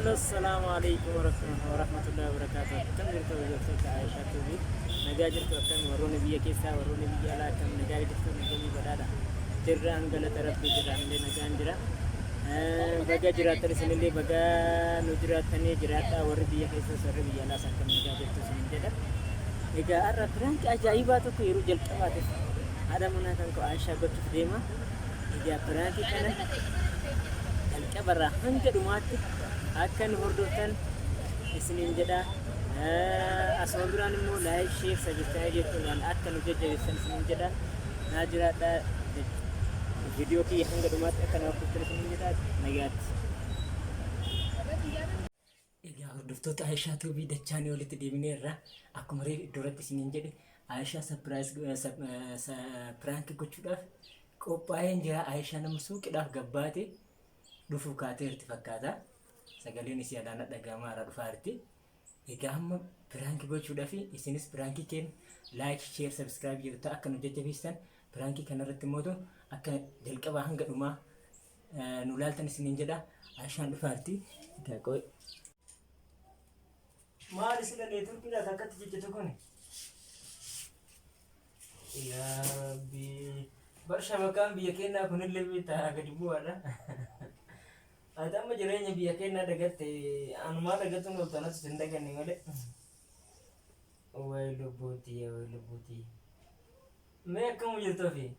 Hello, assalamu alaikum warahmatullahi wabarakatuh. Akkam jirtu hordoftoota Aishaa TV? Nagaa jirtu? Akkam warroonni biyya keessaa, warroonni biyya alaa, akkam nagaa jirtu? Nageenyi badhaadha. Jirraan galata Rabbii jirraan illee nagaan jira. Baga jiraattan, isinillee baga nu jiraattanii jiraadhaa. Warri biyya keessaas warri biyya alaas akkam nagaa jirtu isinin jedha. Egaa har'a piraanki ajaa'ibaa tokko yeroo jalqabaatiif haadha manaa kan koo Aishaa gochuuf deema. Egaa piraankii kana jalqabarraa hanga dhumaatti akka nu hordoftan isiniin jedha. Asuma biraan immoo like, share, subscribe jechuudhaan akka nu jajjabeessan isiniin jedha. Naa jiraadhaa, viidiyoo kiyya hanga dhumaatti akka nu hordoftan isiniin jedha. Nagaatti. Egaa hordoftoota Aishaa Tuubii, dachaanii walitti deebineerra. Akkuma reef iddoo irratti isiniin jedhe, Aishaa surprise prank gochuudhaaf qophaa'een jira. Aishaa nama suuqiidhaaf gabbaate dhufuu kaateerti fakkaata. Sagaleen isii alaana dhaga'amaa irraa dhufaa jirti. Egaa amma prank gochuudhaaf isinis prankii keenya like, share, subscribe jedhu akka nu jajjabeessitan, prankii kanarratti immoo akka jalqabaa hanga dhumaa nu laaltan isiniin jedha. Aishaan dhufaarti. Egaa qoy. Maali sila neetworkiidhaaf akkatti jijjitu kun? Yaa Rabbi. Bar shabakaan biyya keenyaa kunillee beektaa gadi bu'aadha. Ati amma jireenya biyya keenyaa dagatte, anumaa dagatuun ooltu, anatu sin daganne malee. Wayi lubbuutii, wayi lubbuutii. Mee akkam jirtu ofii?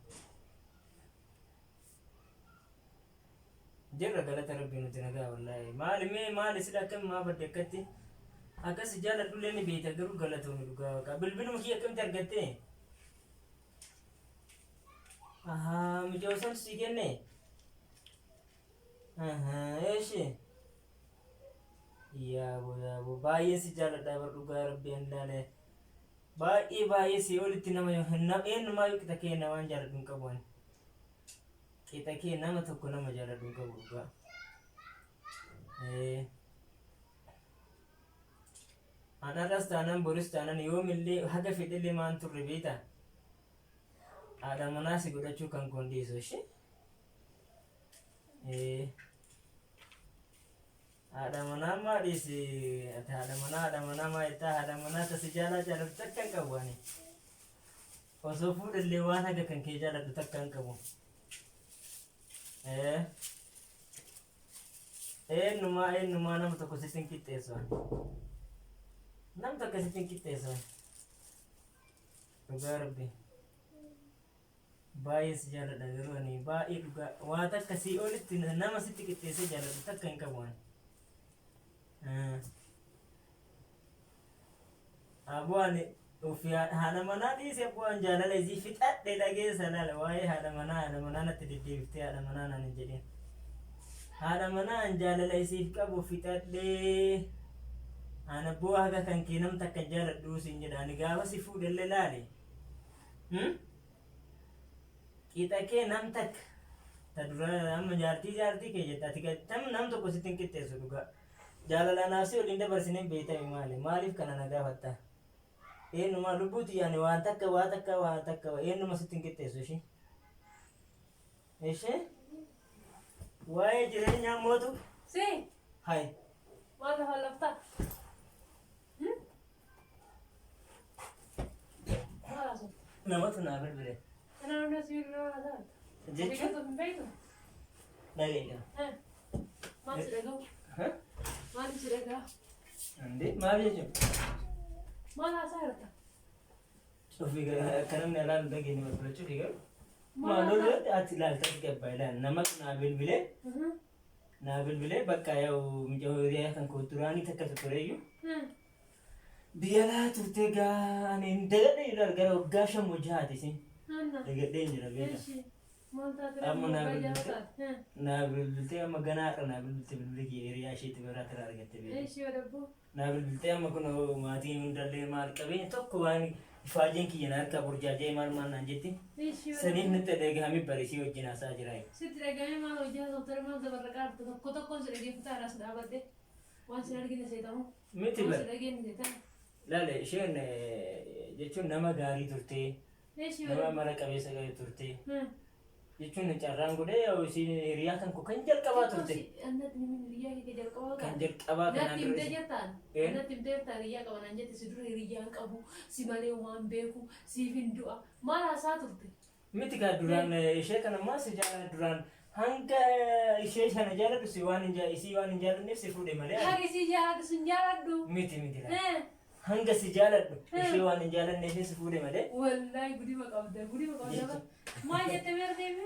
Jirra, galata Rabbii, nuti nagaa wallaahi. Maali mee, maali sila, akkam maa badde akkatti? Akkas jaaladhullee ni beekta, garuu galatoomi dhugaa Waaqaa. Bilbiluma kiyya akkamitti argatte? Ahaa, mucaa santu sii kenne? Ahaa, eeshi. Yaabo yaabo, baay'ee si jaaladha bar, dhugaa Rabbii an ilaale. Baay'ee baay'ee si olitti nama eenyumaayyuu qixa kee namaan jaaladhu hin qabu ani. Qixa kee nama tokko nama jaaladhu hin qabu dhugaa. An har'as taanaan boris taanaan yoomillee haga fedhellee maan turre beektaa? Haadha manaa si godhachuu kan koon dhiisu ishee. Haadha manaa maa dhiisi, ati haadha manaa, haadha manaa maa jettaa? Haadha manaa tasi jaalaa jaaladhu takka hin qabu ani. Osoo fuudhellee waan haga kan kee jaaladhu takka hin qabu. Eenyumaa eenyumaa nama tokko sitti hin qixxeessu ani. Nam tokko sitti hin qixxeessu ani. Dhugaa Rabbi. Baay'ee si jaaladha garuu ani baay'ee dhugaa waa takka sii olitti nama sitti qixxeessee jaaladhu takka hin qabu ani. Aboo ani ofii haadha manaa dhiise, abboo an jaalala isii fixadhe, dhageessa laala, waa'ee haadha manaa, haadha manaa natti deddeebiftee haadha manaa naan hin jedhin. Haadha manaa an jaalala isiif qabu fixadhe. An abboo haga kan kee nam takka hin jaaladhuu siin jedha, ani gaafa si fuudhellee laali. Qixa kee nam takka ta dura amma jaartii jaartii kee jette ati tam nam tokko sitti hin qixxeessu dhugaa. Jaalala anaaf si waliin dabarsine beektami, maali maaliif kana na gaafatta? Eenyumaa lubbuu tiyyaani waan takka waa takka waa takka eenyuma sitti hin qixxeessu ishee. Ishee waa'ee jireenyaa mootu. Si, Hay. Maal lafa laftaa? Maal haasofta? Namatu naa bilbile. Kana namni asii bilbila maal haasa'an? Jechuun Hin beektu? Dhageenya. Maal si dhaga'u? Maaliif si dhaga'a? Ande maal jechuun? Maal haasaa jirta? Cufi, akka namni alaan hin dhageenye balbala cufi garuu. Maal Maal haasaa? irratti ati ilaalta si gabbaa ilaal, namatu naa bilbilee, naa bilbilee, bakka yaa'u mucaa hiriyaa kan koo duraanii takka tureyyuu biyya alaa turte gaa, ani hin dagadhe ilaal, gara waggaa 5 moo 6ti isin dagadhee hin jira beekta. Eshi, maal taate? Amma naa waggaa 6 bilbilte. Taate? Naa bilbiltee, amma ganaa har'a naa bilbilte, bilbila kiyya hiriyaa isheetti biraa tira argatte beekta. Eshi wadabboo. Naa bilbiltee, amma kun maatiin hundallee maal qabeenya tokko waan ifaajeen kiyya na harkaa burjaajee maal maal naan jetti. Eshi Saniif wadabboo. nutti dhagahame barisii wajjin haasaa jira. Sitti dhagahame, maal hojii haasofte, maal dabarraqaa jirta? Tokko tokkoon si dhaggeeffataa irraa si dhaabadhe. Waan sin argine seetamu. Miti Waan bar. si dhageenye seetan. Laale, isheen jechuun nama gaarii turtee, Eshi nama wadabboo. mala qabeessa gaarii turtee jechuun carraan godhee yoo isiin hiriyaa kan koo kan jalqabaa turte. Annatti nimi hiriyaa kee jalqabaa Kan taate. Kan jalqabaa kanaan Natti dura himtee isin- jirtaan? Eh? Natti himtee jirtaan hiriyaa qaba naan jette si dura hiriyaa hin qabu si malee waan beeku siif hin du'a maal haasaa turte? Miti kaa duraan ishee kana ammaa si jaalladha duraan hanga ishee sana jaalladhu si waan hin isii waan hin jaallanneef si fuudhe malee. Haga si jaalladhu sin jaalladhu. Miti miti laala. Eh, Hanga si jaaladhu Eh. ishee waan hin jaallanneef si fuudhe malee. Wallahi gudima qabda gudima qabda bara. Maal jette meera deeme?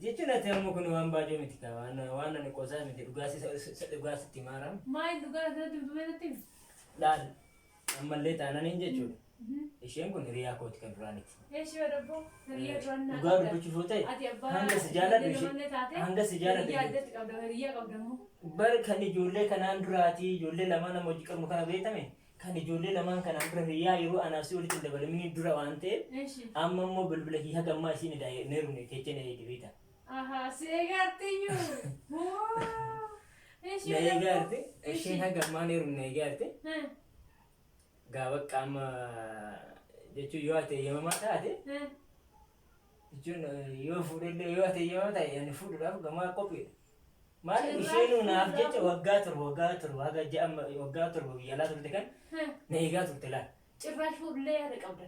Jechuun ati amma kun waan baay'ee miti kaa waan waan ani qoosaa miti dhugaa si dhugaa sitti maaram. Maal dhugaa asirratti himtu mee natti himi? Laal ammallee taananiin jechuudha. Isheen kun hiriyaa kooti kan duraaniti. Eeshi badabboo hiriyaa duraan naa Dhugaa qabda. dubbachuuf yoo ta'e Ati abbaa hanga si jaaladhu ijoollee ishee lamallee taate hanga si jaaladhu hiriyaa ishee. addatti qabda hiriyaa qabda immoo. Bar kan ijoollee kanaan duraatii ijoollee lamaan nama hojii qabnu kana beekame kan ijoollee lamaan kanaan dura hiriyaa yeroo anaaf si walitti hin dabalaminii dura waan ta'eef Eeshi. amma immoo bilbila kiyya haga ammaa isiin hin heerumne teechee na eegi beekta. Aha si eegaartiyyuu. Eeshi Na badabboo. eegaarte isheen haga ammaa hin heerumne na eegaarte Eh, gaa bakka amma jechuun yoo ati eeyyamamaa taate eh. jechuun yoo fuudhellee yoo ati eeyyamamaa ta'e ani fuudhuudhaaf gamaa qophiidha. Maal Cirraa isheenuu naaf fuudhuudhaaf- jecha waggaa 7 haga ji'a amma waggaa 7 biyya alaa turte kan Eh, na eegaa turte laal. Cirraash fuudhullee yaada qabda.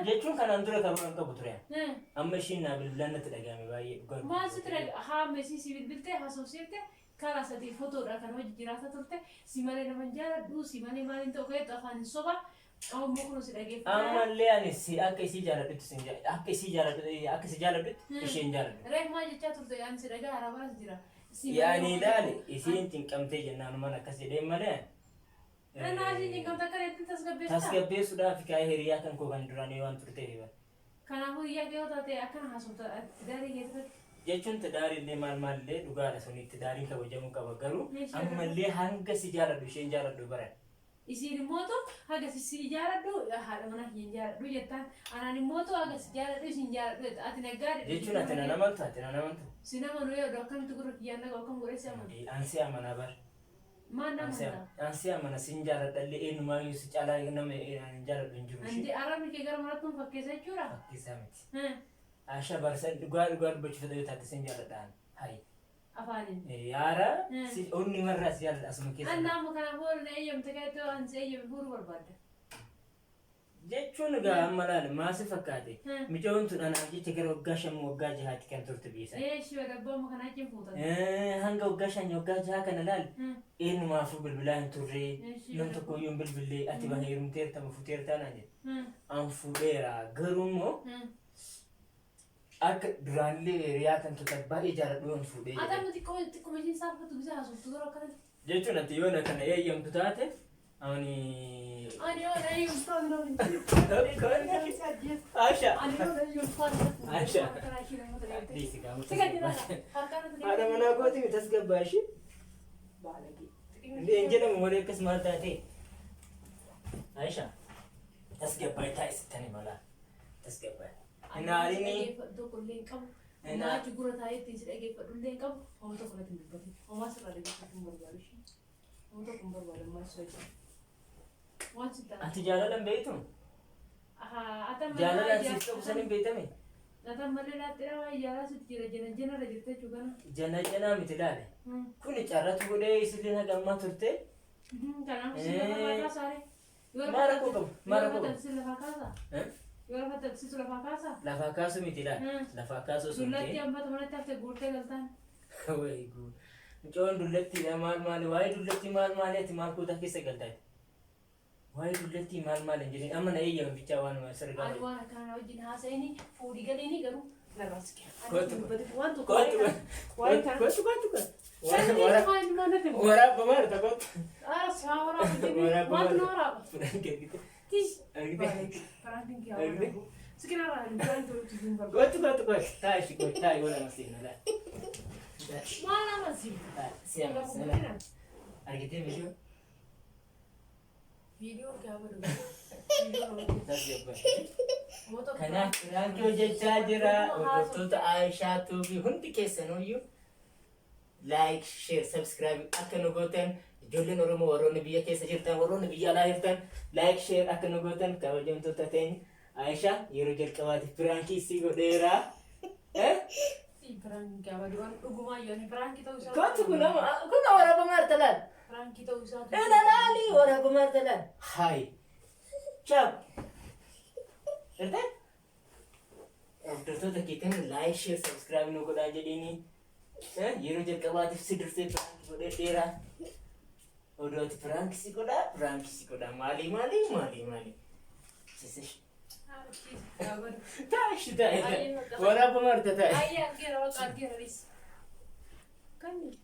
Jechuun kanaan dura karoora hin qabu ture. Eh. Amma ishiin naa bilbilaan natti dhagahame baay'ee dhugaa. Maal sitti dhaga haa mesii si bilbiltee haasofsiifte karaa sadii fotoodha kan hojii jiraata turte si malee nama hin jaaladhu si malee maaliin ta'u keetu afaan hin soba amma immoo kun si dhageeffata. Ammallee ani si akka isii jaaladhutti sin akka isii jaaladhu akka si jaaladhutti ishee hin jaaladhu. Reef maal jechaa turte ani si dhagaa haaraa baras jira. Si malee Yaani nama ilaali isiin cinqamtee jennaanumaan akkas jedheen malee. Nannaa isiin cinqamte akka reettiin tasgabbeessita. Tasgabbeessuudhaaf kaa'ee hiriyaa kan koo kan duraanii waan turteef bara. Kanaafuu hiriyaa kee yoo taate akkana haasofta tidaarii keessatti. Jechuun tidaariillee maal maalillee dhugaadha suni tidaariin kabajamuu qaba garuu Meeshaa ammallee hanga si jaaladhu isheen jaaladhu bara. Isiin immootu haga si jaaladhu haadha manaa kiyya hin jaaladhu jettaan anaan immootu haga si jaaladhu isin jaaladhu jetta ati naggaadhe. Jechuun ati nan amantu ati nan amantu. Si nama nu yaadu akkamitti gurra kiyyaan dhaga'u akkam godhee si amanu. An si amana bar. Maal nama amantaa? An si amana sin jaaladhallee eenyumaayyuu si caalaa nama hin jaaladhu hin jiru ishee. Andi arrabni kee gara marattuun fakkeessa jechuudha. Fakkeessaa miti. Asha barsan dhugaa dhugaa dubbachuuf yoo taate sin jaaladha ani. Hayi. Afaaniin. Yaara si onni marraa si jaaladha asuma keessa. Anna amma kanaafuu na eeyyamte keetti waan si eeyyame fuudhuu barbaadda. Jechuun egaa amma laali maa si fakkaate micoon tun anaaf jecha gara waggaa 5 waggaa 6ti kan turte biyya sana. Ee shi wadabboo amma kanaa achiin fuutan. Hanga waggaa 5 waggaa 6 kana laali eenyumaafuu bilbilaa hin turre nam tokko iyyuu hin bilbillee ati ba heerumteerta ma fuuteertaa naan jedhe. An fuudheera garuu immoo akka duraanillee hiriyaa kan turte baay'ee jaaladhu yoon fuudhee Ati jedhe. amma xiqqoo xiqquma ishiin saalfattu gisee haasoftu garuu akkanatti. Jechuun ati yoo na kana eeyyamtu taate ani Ani yoo na eeyyamtu ani yoo Asha. Ani yoo na eeyyamtu ani Asha. Dhiisi Dhiisi qaama. Harkaan Haadha manaa kooti miti tasgabbaa ishee. Baalagee. Illee hin jedhamu malee akkas maal taate. Aisha. Tasgabbaa taa'isittani malaa. Tasgabbaa. Hinaalinii. Dhaggeeffadhu tokko illee hin qabu. Maatii gurra taa'ee ittiin si dhaggeeffadhu illee hin qabu. Homaa tokko natti hin dubbatin. Homaa sirraa dhaggeeffachuu hin barbaadu ishee. Homaa tokko hin barbaadu ammaa si wajjin. Waan si ta'a. Ati jaalala hin beektu? Ata malee Jaalala siif qabu san hin beektame? Ata malee laattidha waa ijaaraa sitti jira jana janarra jirte jechuu kana. Jana janaa miti laale. Kuni carratu godhee isillee haga ammaa turte. Kanaafuu si lafaa kaasaare. Maal rakkoo qabu? Maal rakkoo qabu? Si lafaa kaasaa? Yoo lafa taksisu lafaa kaasaa? Lafaa kaasuu miti laale. Lafaa kaasuu osoo hin Dullatti ta'in. hambata manatti hafte guurtee galtaan. Wayi guu. Mucoon dullattiidha maal maali waa'ee dullattii maal maali ati maal kootaa keessa galtaa? Waa'ee dullattii maal maali hin jedhin amma na eeyyama bichaa waan sirgaa. Ani waan akkanaa wajjin haasa'ini fuudhii galiini garuu narraa siqe. Kootu. Waan tokko Kootu. waa'ee kana. Kootu kootu kootu. Sanyii maal maal natti himu? Waraabba maal ta kootu. Ara saa waraaba Waraabba maaltu na maal? waraaba? Fudhan argite. Tish. Argite. Faraantiin kee waraaba. Siqina irraa hin jiraan tolutti hin barbaadu. Kootu kootu kootu. Taa'i ishii kootu taa'i wala masiina laal. Maal amansiifta? Taa'i si amansiina laal. Argitee viidiyoo? Viidiyoo kee abadu. Tasgabbaa. Kanaaf piraankii hojjechaa jira. Hordoftoota Aayishaa Tuubii hundi keessanuyyuu like, share, subscribe akka nu gootan ijoolleen Oromoo warroonni biyya keessa jirtan warroonni biyya alaa jirtan like, share akka nu gootan kabajamtoota teenya Aayishaa yeroo jalqabaatiif piraankii isii godheera. Eh? Piraankii abadu waan dhugumaa yoo piraankii ta'uu isaa. Kootu kun nama kun waraabama harta laal. Piraankii ta'uu isaatu. Laali waraabama arta laal. Hayi. Ciao. Gartee? Hordoftoota keetiin like, share, subscribe nu godhaa jedhiini. Yeroo jalqabaatiif si dursee prank godhee dheeraa. Oduu ati prank si godhaa, prank si godhaa. Maali maali maali maali. Sisish. Taashi taa'e. Waraabama arta taa'e. Ayyee, argeera, waaqa argeera, dhiis. Kanni.